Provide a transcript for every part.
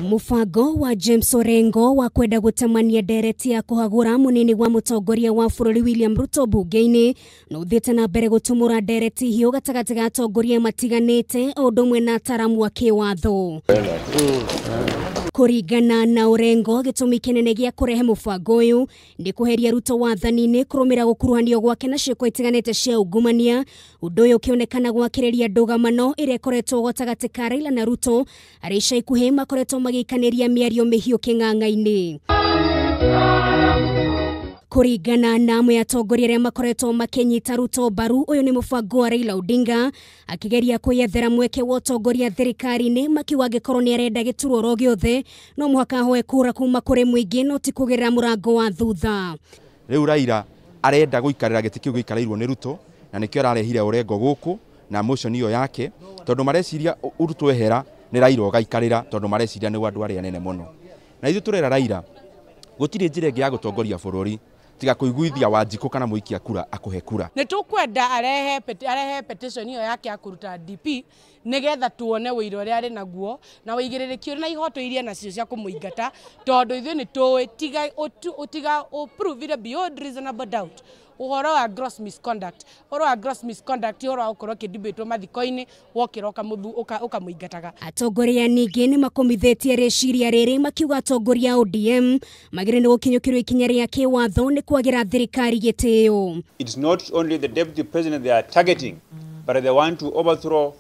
Mũbango wa James Orengo wa kwenda gũtemania ndereti ya kũhagũra mũnini wa mũtongoria wa bũrũri William Ruto bunge-inĩ no ũthiĩte na mbere gũtumũra ndereti hiũ gatagatĩ ga atongoria matiganĩte o ũndũ ũmwe na ataramu a kĩwatho. Kũringana na Orengo, gĩtũmi kĩnene gĩa kũrehe mũbango ũyũ nĩ kũheria Ruto wathani-inĩ kũrũmĩrĩra gũkuruhanio gwake na ciĩko itiganĩte cia ungumania, ũndũ ũyũ ũkĩonekana gwakĩrĩria ndũgamano ĩrĩa ĩkoretwo gatagatĩ ka Raila na Ruto arĩa ica ikuhĩ makoretwo magĩikanĩria mĩario mĩhiũ kĩng'ang'a-inĩ. Kũringana na amwe atongoria arĩa makoretwo makĩnyita Ruto mbaru, ũyũ nĩ mũbango wa Raila Odinga akĩgeria kwĩyethera mweke wa ũtongoria thirikari-inĩ, makiuga angĩkorwo nĩ arenda gĩturwa oro gĩothe no mũhaka ahoe kura kuma kũrĩ mũingĩ no ti kũgerera mũrango wa thutha. Rĩu Raila arenda gũikarĩra gĩtĩ kĩu gĩikarĩirwo nĩ Ruto, na nĩkĩo ararehire Orengo gũkũ na motion ĩyo yake, tondũ mareciria Ruto ehera nĩ Raila ũgaikarĩra, tondũ mareciria nĩ andũ arĩa anene mũno. Na ithuĩ tũrera Raila gũtirĩ njĩra ĩngĩ ya gũtongoria bũrũri tiga kũiguithia Wanjikũ kana mũikia kura akũhe kura. Nĩ tũkwenda arehe petition ĩyo yake ya kũruta DP nĩgetha tuone ũira ũrĩa arĩ naguo na ũigĩrĩrĩki ũrĩ na ihoto iria nacio cia kũmũingata, tondũ ithuĩ nĩ tũĩ tiga ũprove beyond reasonable doubt ũhoro wa gross misconduct, ũhoro wa gross misconduct, ũhoro wa gũkorwo ũkĩdebate mathiko-inĩ wokĩra ũkamũingataga. Atongoria ningĩ nĩ makomithĩtie rĩciria rĩrĩ makiuga atongoria a ODM magĩrĩirwo nĩ gũkinyũkĩrwo ikinya rĩa kĩwatho nĩ kwagĩra thirikari gĩtĩo. It's not only the deputy president they are targeting, but they want to overthrow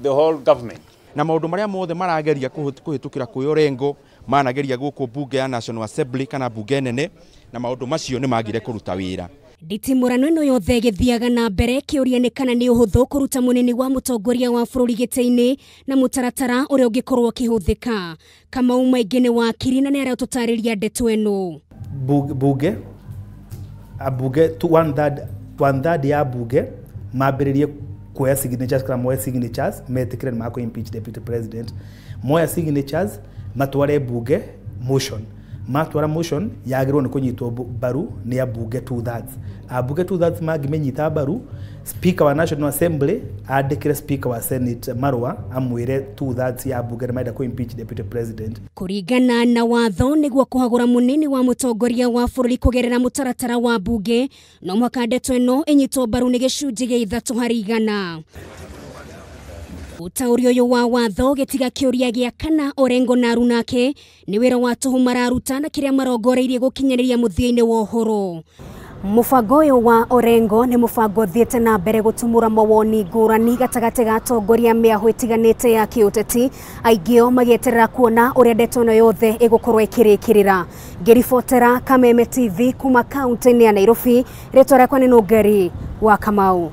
the whole government. Na maũndũ marĩa mothe marageria kũhĩtũkĩra kwĩ Orengo, manageria gũkũ bunge ya National Assembly kana bunge nene, na maũndũ macio nĩ magire kũruta wĩra. Nditimũrano ĩno yothe ĩgĩthiaga na mbere, kĩũria nĩ kana nĩ ũhũthũ kũruta mũnini wa mũtongoria wa bũrũri gĩtĩ-inĩ na mũtaratara ũrĩa ũngĩkorwo ũkĩhũthĩka. Kamau Maingĩ nĩ wakiri na nĩ aratũtarĩria ndeto ĩno. Bunge, bunge, one third ya bunge mambĩrĩrie kuoya signatures kana moe signatures metĩkĩre nĩ makũ impeach deputy president, moya signatures matware bunge motion, matwara motion yagĩrĩirwo nĩ kũnyitwo mbaru nĩ ambunge 2/3, ambunge 2/3 mangĩmĩnyita mbaru, speaker wa National Assembly andĩkĩre speaker wa Senate marũa amwĩre 2/3 ya ambunge nĩ marenda kũ impeach deputy president. Kũringana na watho nĩguo kũhagũra mũnini wa mũtongoria wa bũrũri kũgerera mũtaratara wa bunge no mũhaka ndeto ĩno ĩnyitwo mbaru nĩ gĩcunjĩ gĩa 3 harĩ 100. Ũtaũri ũyũ wa watho gĩtiga kĩũria gĩa kana Orengo na arunake nĩ wĩra wa tũhũ mararuta na kĩrĩa marongoreirie gũkinyanĩria mũthia-inĩ wa ũhoro. Mũbango ũyũ wa Orengo nĩ mũbango ũthiĩte na mbere gũtumũra mawoni ngũrani gatagatĩ ga atongoria mĩahũ ĩtiganĩte ya kĩũteti, aingĩ ao magĩeterera kuona ũrĩa ndeto ĩno yothe ĩgũkorwo ĩkĩrĩkĩrĩra. Ngĩribotera Kameme TV kuma kaunti-inĩ ya Nairobi, rĩtwa rĩakwa nĩ Nũngari wa Kamau.